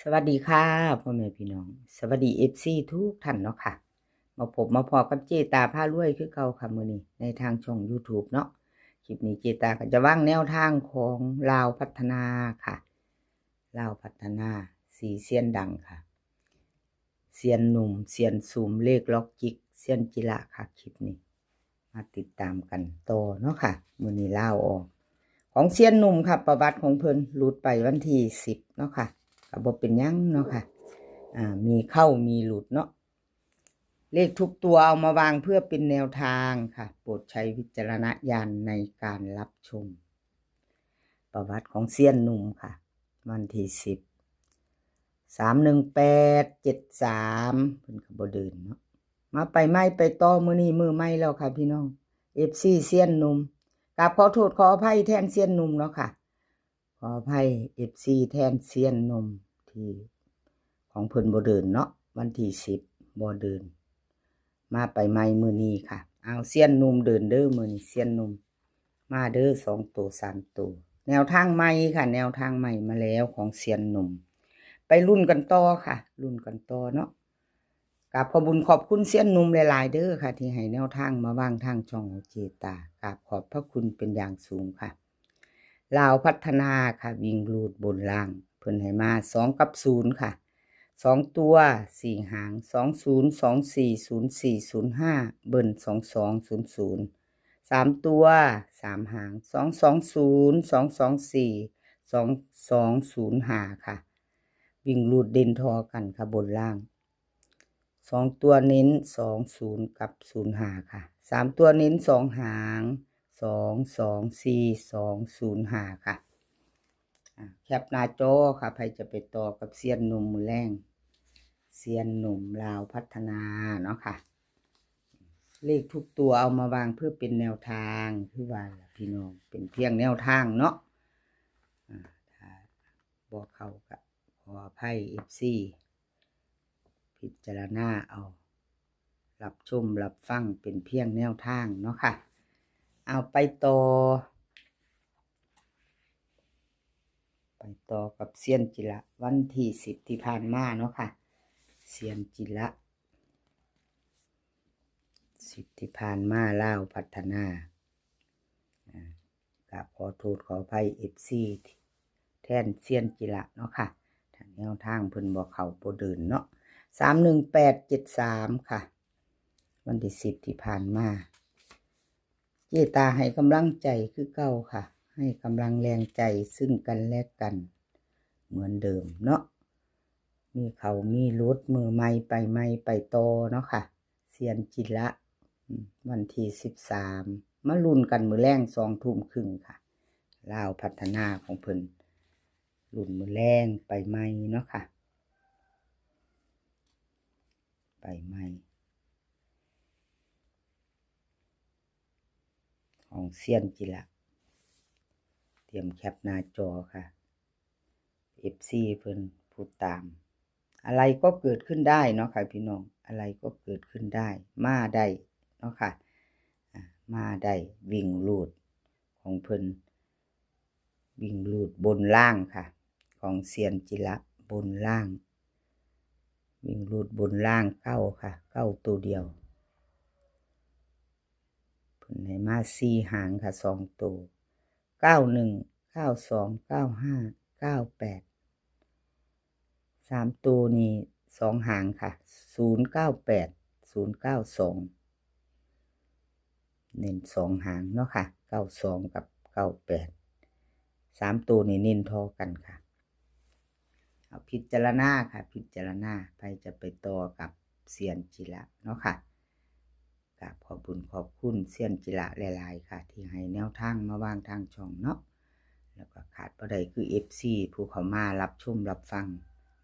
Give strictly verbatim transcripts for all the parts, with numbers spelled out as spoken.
สวัสดีค่ะ พ่อแม่พี่น้อง สวัสดี เอฟซี ทุกท่านเนาะค่ะ มาพบมาพ้อกับเจตาพารวยคือเก่าค่ะ มื้อนี้ในทางช่อง YouTube เนาะ คลิปนี้เจตาก็จะวางแนวทางของลาวพัฒนาค่ะ ลาวพัฒนา สี่เซียนดังค่ะ เซียนหนุ่ม เซียนซุม เลขล็อกจิก เซียนจิระค่ะ คลิปนี้ มาติดตามกันต่อเนาะค่ะ มื้อนี้ลาวออก ของเซียนหนุ่มค่ะ ประวัติของเพิ่นหลุดไปวันที่สิบเนาะค่ะ ก็บ่เป็นหยังเนาะค่ะ อ่า มีเข้ามีหลุดเนาะ เลขทุกตัวเอามาวางเพื่อเป็นแนวทางค่ะ โปรดใช้วิจารณญาณในการรับชม ประวัติของเซียนหนุ่มค่ะ วันที่สิบ สามหนึ่งแปด เจ็ดสาม เพิ่นก็บ่เดินเนาะ มาไปใหม่ไปต่อ มื้อนี้มื้อใหม่แล้วค่ะพี่น้อง เอฟซี เซียนหนุ่ม กราบขอโทษขออภัยแทนเซียนหนุ่มเนาะค่ะ ขออภัย เอฟซี แทนเซียนหนุ่มที่ของเพิ่นบ่เดินเนาะ วันที่สิบบ่เดิน มาไปใหม่มื้อนี้ค่ะ เอาเซียนหนุ่มเดินเด้อมื้อนี้ เซียนหนุ่ม มาเด้อ สองตัว สามตัว แนวทางใหม่ค่ะ แนวทางใหม่มาแล้วของเซียนหนุ่ม ไปลุ้นกันต่อค่ะ ลุ้นกันต่อเนาะ กราบขอบบุญขอบคุณเซียนหนุ่มหลายๆเด้อค่ะ ที่ให้แนวทางมาวางทางช่องของเจตา กราบขอบพระคุณเป็นอย่างสูงค่ะ ลาวพัฒนาค่ะ วิ่งรูดบนล่าง เพิ่นให้มา สอง กับ ศูนย์ ค่ะ สอง ตัว สี่ หาง สอง ศูนย์ สอง สี่ ศูนย์ สี่ ศูนย์ ห้า เบิ้ล สอง สอง ศูนย์ ศูนย์ สาม ตัว สาม หาง สอง สอง ศูนย์ สอง สอง สี่ สอง สอง ศูนย์ ห้า ค่ะ วิ่งรูดเด่นทอกันค่ะ บนล่าง สอง ตัวเน้น สอง ศูนย์ กับ ศูนย์ ห้า ค่ะ สาม ตัวเน้น สอง หาง สอง สอง สี่ สอง ศูนย์ ห้า ค่ะ อ่า แคปหน้าจอค่ะ ใครจะไปต่อกับเซียนหนุ่มมื้อแลง เซียนหนุ่มลาวพัฒนาเนาะค่ะ เลขทุกตัวเอามาวางเพื่อเป็นแนวทาง คือว่าล่ะพี่น้อง เป็นเพียงแนวทางเนาะ อ่า ถ้าบ่เข้าก็ขออภัย เอฟซี พิจารณาเอา รับชมรับฟังเป็นเพียงแนวทางเนาะค่ะ เอาไปต่อ ไปต่อกับเซียนจิระ วันที่สิบที่ผ่านมาเนาะค่ะ เซียนจิระ สิบที่ผ่านมา ลาวพัฒนา อ่า กราบขอโทษขออภัย เอฟซี แทนเซียนจิระเนาะค่ะ ถ้าแนวทางเพิ่นบ่เข้าบ่เดินเนาะ สามหนึ่งแปดเจ็ดสาม ค่ะ วันที่สิบที่ผ่านมา เจตาให้กำลังใจคือเก่าค่ะ ให้กำลังแรงใจซึ่งกันและกันเหมือนเดิมเนาะ มีเข้ามีหลุด มื้อใหม่ไปใหม่ไปต่อเนาะค่ะ เซียนจิระ อืม วันที่สิบสาม มาลุ้นกันมื้อแลงสองทุ่มครึ่งค่ะ ลาวพัฒนาของเพิ่น ลุ้นมื้อแลงไปใหม่เนาะค่ะ ไปใหม่ ของเซียนจิระ เตรียมแคปหน้าจอค่ะ เอฟซี เพิ่นผู้ตาม อะไรก็เกิดขึ้นได้เนาะค่ะพี่น้อง อะไรก็เกิดขึ้นได้ มาได้เนาะค่ะ อ่า มาได้ วิ่งรูดของเพิ่น วิ่งรูดบนล่างค่ะ ของเซียนจิระ บนล่าง วิ่งรูดบนล่าง เก้า ค่ะ เก้า ตัวเดียว เพิ่นให้มาสี่หางค่ะ สองตัว เก้าหนึ่ง เก้าสอง เก้าห้า เก้าแปด สามตัวนี่สองหางค่ะ ศูนย์เก้าแปด ศูนย์เก้าสอง เน้นสองหางเนาะค่ะ เก้าสอง กับ เก้าแปด สามตัวนี่เน้นทอกันค่ะ เอาพิจารณาค่ะ พิจารณา ใครจะไปต่อกับเซียนจิระเนาะค่ะ กราบขอบบุญขอบคุณเซียนจิระหลายๆค่ะ ที่ให้แนวทางมาวางทางช่องเนาะ แล้วก็ขาดบ่ได้คือ เอฟซี ผู้เข้ามารับชมรับฟัง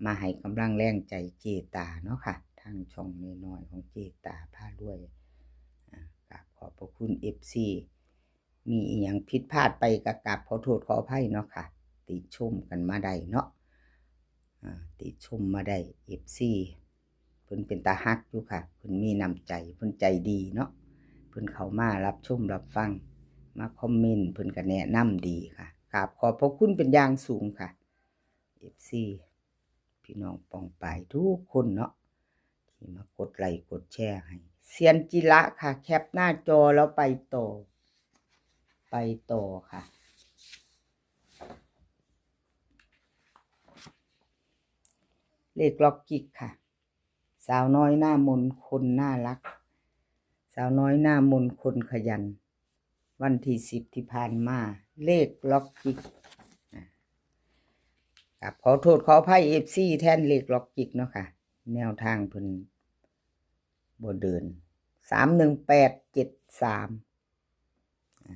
มาให้กำลังแรงใจเจตาเนาะค่ะ ทางช่องน้อยๆของเจตาพารวย อ่ากราบขอบพระคุณ เอฟซี มีอีหยังผิดพลาดไปก็กราบขอโทษขออภัยเนาะค่ะ ติชมกันมาได้เนาะ อ่า ติชมมาได้ เอฟซี เพิ่นเป็นตาฮักอยู่ค่ะ เพิ่นมีน้ำใจ เพิ่นใจดีเนาะ เพิ่นเข้ามารับชมรับฟัง มาคอมเมนต์ เพิ่นก็แนะนำดีค่ะ กราบขอบพระคุณเป็นอย่างสูงค่ะ เอฟซี พี่น้องปองปายทุกคนเนาะ ที่มากดไลค์กดแชร์ให้ เซียนจิระค่ะ แคปหน้าจอแล้วไปต่อ ไปต่อค่ะ เลขล็อกจิกค่ะ สาวน้อยหน้ามนคนน่ารัก สาวน้อยหน้ามนคนขยัน วันที่สิบที่ผ่านมา เลขล็อกจิก อ่ะ ครับ ขอโทษขออภัย เอฟซี แทนเลขล็อกจิกเนาะค่ะ แนวทางเพิ่นบ่เดิน สามหนึ่งแปดเจ็ดสาม อ่ะ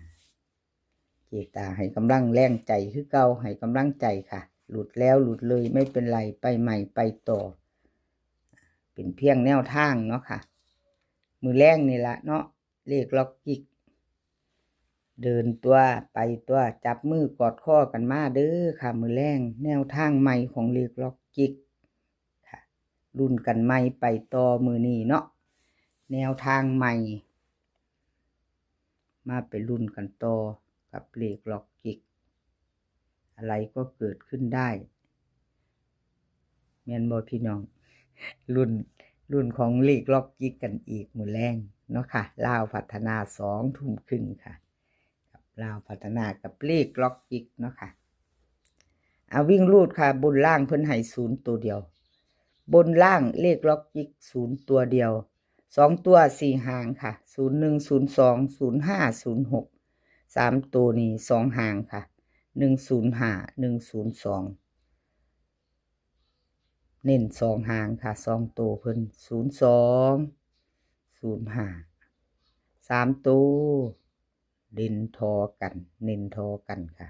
เจตาให้กำลังแรงใจคือเก่า ให้กำลังใจค่ะ หลุดแล้วหลุดเลยไม่เป็นไร ไปใหม่ไปต่อ เป็นเพียงแนวทางเนาะค่ะ มื้อแลงนี่ละเนาะ เลขล็อกจิก เดินตัวไปตัว จับมือกอดคอกันมาเด้อค่ะ มื้อแลง แนวทางใหม่ของเลขล็อกจิกค่ะ ลุ้นกันใหม่ไปต่อมื้อนี้เนาะ แนวทางใหม่ มาไปลุ้นกันต่อกับเลขล็อกจิก อะไรก็เกิดขึ้นได้ แม่นบ่พี่น้อง ลุ้น ลุ้นของเลขล็อกจิกกันอีกมื้อแลงเนาะค่ะ ลาวพัฒนาสองทุ่มครึ่งค่ะ กับลาวพัฒนากับเลขล็อกจิกเนาะค่ะ เอาวิ่งรูดค่ะ บนล่างเพิ่นให้ศูนย์ตัวเดียว บนล่างเลขล็อกจิกศูนย์ตัวเดียว สองตัวสี่หางค่ะ ศูนย์หนึ่ง ศูนย์สอง ศูนย์ห้า ศูนย์หก สามตัวนี่สองหางค่ะ หนึ่งศูนย์ห้า หนึ่งศูนย์สอง เน้นสองหางค่ะ สองตัวเพิ่น ศูนย์สอง ศูนย์ห้า สามตัว เด่นทอกัน เน้นทอกันค่ะ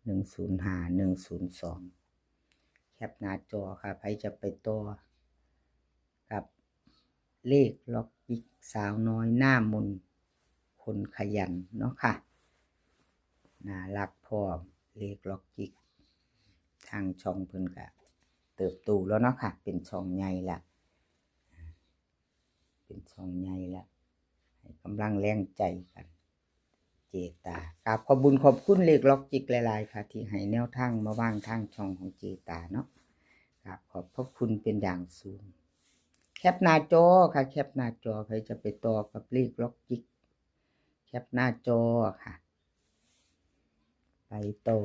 หนึ่งศูนย์ห้า หนึ่งศูนย์สอง แคปหน้าจอค่ะ ไผจะไปต่อกับเลขล็อกจิกสาวน้อยหน้ามนคนขยันเนาะค่ะ น่ารักพร้อม เลขล็อกจิก ทางช่องเพิ่นก็เติบโตแล้วเนาะค่ะ เป็นช่องใหญ่ละ เป็นช่องใหญ่ละ ให้กำลังแรงใจกัน เจตา กราบขอบบุญขอบคุณเลขล็อกจิกหลายๆค่ะ ที่ให้แนวทางมาวางทางช่องของเจตาเนาะ กราบขอบพระคุณเป็นอย่างสูง แคปหน้าจอค่ะ แคปหน้าจอ ไผจะไปต่อกับเลขล็อกจิก แคปหน้าจอค่ะ ไปต่อ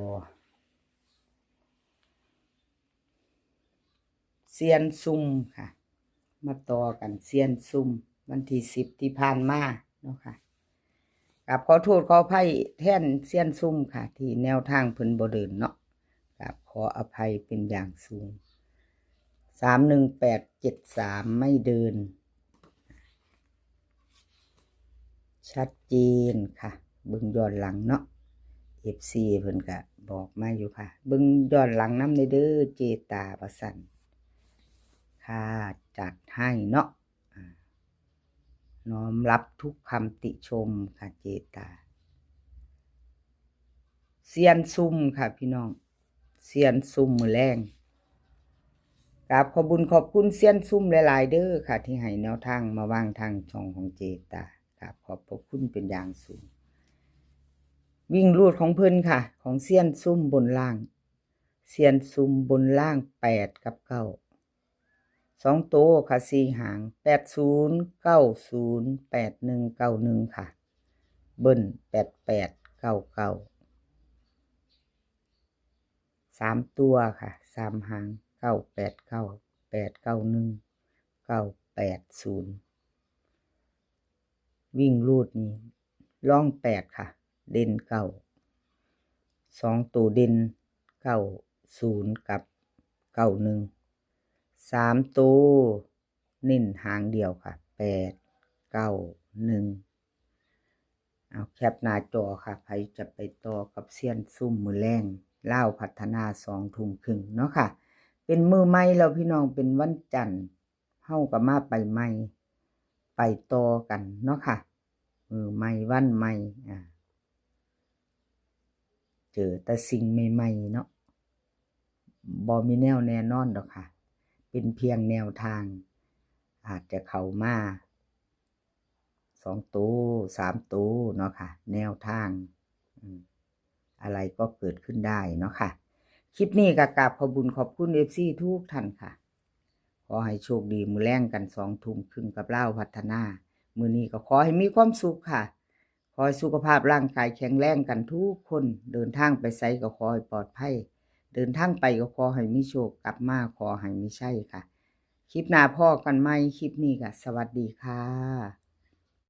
เซียนซุ่มค่ะ มาต่อกัน เซียนซุ่ม วันที่สิบที่ผ่านมาเนาะค่ะ กราบขอโทษขออภัยแทนเซียนซุ่มค่ะ ที่แนวทางเพิ่นบ่เดินเนาะ กราบขออภัยเป็นอย่างสูง สามหนึ่งแปดเจ็ดสาม ไม่เดิน ชัดเจนค่ะ เบิ่งย้อนหลังเนาะ เอฟซี เพิ่นก็บอกมาอยู่ค่ะ เบิ่งย้อนหลังนำเด้อเจตา ว่าซั่นค่ะ จัดให้เนาะ อ่า น้อมรับทุกคำติชมค่ะเจตา เซียนซุ่มค่ะพี่น้อง เซียนซุ่มมื้อแลง กราบขอบบุญขอบคุณเซียนซุ่มหลายๆเด้อค่ะ ที่ให้แนวทางมาวางทางช่องของเจตา กราบขอบพระคุณเป็นอย่างสูง วิ่งรูดของเพิ่นค่ะ ของเซียนซุ่มบนล่าง เซียนซุ่มบนล่าง แปดกับเก้า สองตัวค่ะ สี่หาง แปดศูนย์ เก้าศูนย์ แปดหนึ่ง เก้าหนึ่ง ค่ะ เบิ้ล แปดแปด เก้าเก้า สามตัวค่ะ สามหาง เก้าแปดเก้า แปดเก้าหนึ่ง เก้าแปดศูนย์ วิ่งรูดนี่ ร่องแปดค่ะ เด่นเก้า สองตัวเด่น เก้าศูนย์ กับ เก้าหนึ่ง สามตัวเน้นหางเดียวค่ะ แปดเก้าหนึ่ง เอาแคปหน้าจอค่ะ ไผจะไปต่อกับเซียนซุ่มมื้อแลง ลาวพัฒนาสองทุ่มครึ่งเนาะค่ะ เป็นมื้อใหม่แล้วพี่น้อง เป็นวันจันทร์ เฮาก็มาไปใหม่ ไปต่อกันเนาะค่ะ มื้อใหม่วันใหม่ อ่า เจอแต่สิ่งใหม่ๆเนาะ บ่มีแนวแน่นอนดอกค่ะ เป็นเพียงแนวทาง อาจจะเข้ามา สองตัว สามตัวเนาะค่ะ แนวทาง อืม อะไรก็เกิดขึ้นได้เนาะค่ะ แ คลิปนี้ก็กราบขอบบุญขอบคุณเอฟซีทุกท่านค่ะ ขอให้โชคดีมื้อแลงกันสองทุ่มครึ่งกับลาวพัฒนา มื้อนี้ก็ขอให้มีความสุขค่ะ ขอให้สุขภาพร่างกายแข็งแรงกันทุกคน เดินทางไปไสก็ขอให้ปลอดภัย เดินทางไปก็ขอให้มีโชค กลับมาขอให้มีชัยค่ะ คลิปหน้าพ้อกันใหม่ คลิปนี้ก็สวัสดีค่ะ